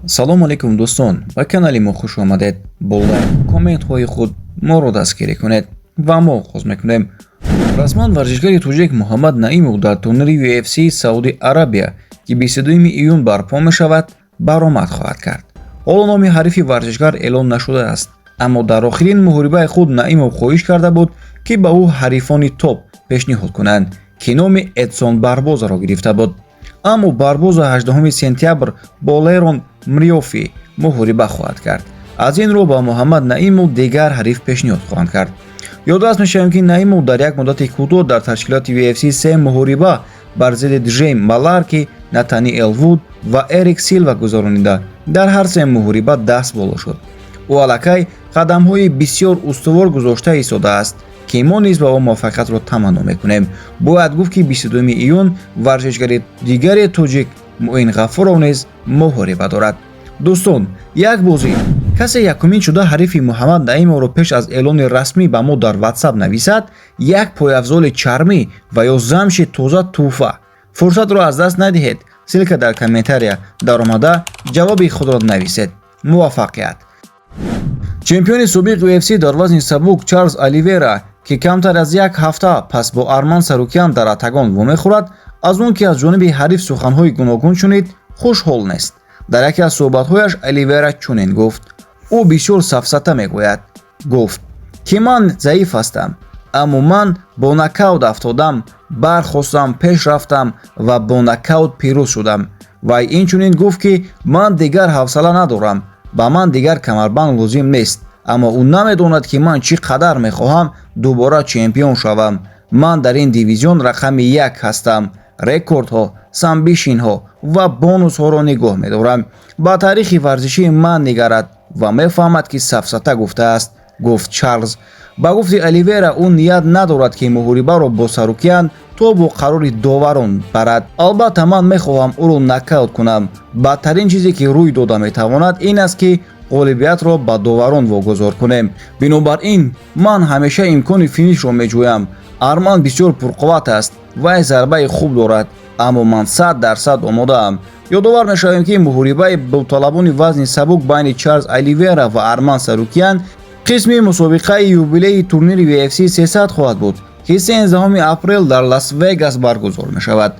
Салому алейкум, дӯстон, ба канали мо хуш омадед. Бо лайк, комментҳои худ моро дастгирӣ кунед ва мо оғоз мекунем. Расман варзишгари тоҷик Муҳаммад Наимов дар турнири UFC Сауди Арабия, ки 22 июн барпо мешавад, баромад хоҳад кард. Ҳоло номи ҳарифи варзишгар эълон нашудааст, аммо дар охирин муҳорибаи худ Наимов хоҳиш карда буд, ки ба ӯ ҳарифони топ пешниҳод кунанд, ки номи Эдсон Барбозаро гирифта буд. Аммо Барбоза 18 сентябр бо Лерон Мёрфи муҳориба хоҳад кард. Аз ин рӯ ба Муҳаммад Наимов дигар ҳариф пешниҳод хоҳанд кард. Ёдрас мешавем, ки Наимов дар як муддати кӯтоҳ дар ташкилоти UFC се муҳориба бар зидди Ҷейм Маларки, Натаниэл Вуд ва Эрик Силва гузаронида, дар ҳар се муҳориба даст боло шуд. Ӯ аллакай қадамҳои бисёр устувор гузошта истодааст, ки мо низ ба ӯ муваффақиятро таманно мекунем. Бояд гуфт, ки 22 июн варзишгари дигари тоҷик Муин Ғафуров низ муҳориба дорад. Дӯстон, як бозӣ: касе якумин шуда ҳарифи Муҳаммад Наимовро пеш аз эълони расмӣ ба мо дар Ватсап нависад, як пойафзоли чармӣ ва ё замши тоза тӯҳфа. Фурсатро аз даст надиҳед. Ссылка дар комментария даромада, ҷавоби худро нависед. Муваффақият! Чемпиони собиқ UFC дар вазни сабук Чарлз Оливера, ки камтар аз як ҳафта пас бо Арман Сарукян дар октагон вомехӯрад, аз он ки аз ҷониби ҳариф суханҳои гуногун шунид, хушҳол нест. Дар яке аз суҳбатҳояш Оливера чунин гуфт: «Ӯ бисёр сафсата мегӯяд. Гуфт, ки ман заиф ҳастам, аммо ман бо нокаут афтодам, бархостам, пеш рафтам ва бо нокаут пирӯз шудам. Вай инчунин гуфт, ки ман дигар ҳавсала надорам, ба ман дигар камарбанд лозим нест, аммо ӯ намедонад, ки ман чӣ қадар мехоҳам дубора чемпион шавам. Ман дар ин дивизион рақами як ҳастам, рекордҳо, сабмишнҳо ва бонусҳоро нигоҳ медорам. Ба таърихи варзишии ман нигарад ва мефаҳмад, ки сафсата гуфтааст», гуфт Чарлз. Ба гуфти Оливера, ӯ ният надорад, ки муҳорибаро бо Сарукян то бо қарори доварон барад. «Албатта, ман мехоҳам ӯро нокаут кунам. Бадтарин чизе, ки рӯй дода метавонад, ин аст, ки ғолибиятро ба доварон вогузор кунем. Бинобар ин ман ҳамеша имкони финишро меҷӯям. Арман бисёр пурқувват аст, вай зарбаи хуб дорад, аммо ман 100% омодаам». Ёдовар мешавем, ки муҳорибаи довталабони вазни сабук байни Чарлз Оливера ва Арман Сарукян қисми мусобиқаи юбилеи турнири UFC 300 хоҳад буд, ки 13 апрел дар Лас-Вегас баргузор мешавад.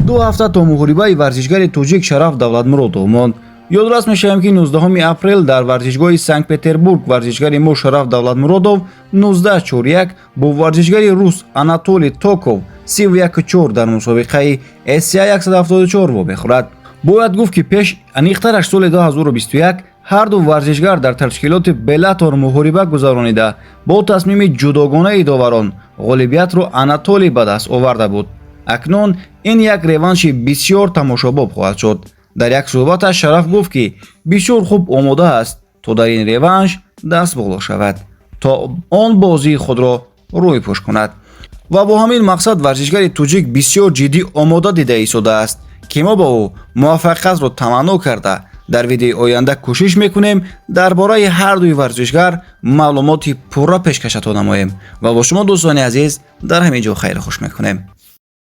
2 ҳафта то муҳорибаи варзишгари тоҷик Шараф Давлатмуродов монд. Ёдрас мешавем, ки 19 апрел дар варзишгоҳи Санкт Петербург варзишгари мо Шараф Давлатмуродов 19-4-1 бо варзишгари рус Анатолий Токов 31-4 дар мусобиқаи ACA 174 вомехӯрад. Бояд гуфт, ки пеш, аниқтараш соли 2021, ҳарду варзишгар дар ташкилоти Беллатор муҳориба гузаронида, бо тасмими ҷудогонаи доварон ғолибиятро Анатолий ба даст оварда буд. Акнун ин як реванши бисёр тамошобоб хоҳад шуд. Дар як суҳбаташ Шараф гуфт, ки бисёр хуб омода аст, то дар ин реванш даст боло шавад, то он бозии худро рӯйпӯш кунад ва бо ҳамин мақсад варзишгари тоҷик бисёр ҷиддӣ омода дида истодааст, ки мо ба ӯ муваффақиятро таманно карда, дар видеои оянда кӯшиш мекунем дар бораи ҳардуи варзишгар маълумоти пурра пешкашатон намоем. Ва бо шумо, дӯстони азиз, дар ҳамин ҷо хайру хуш мекунем.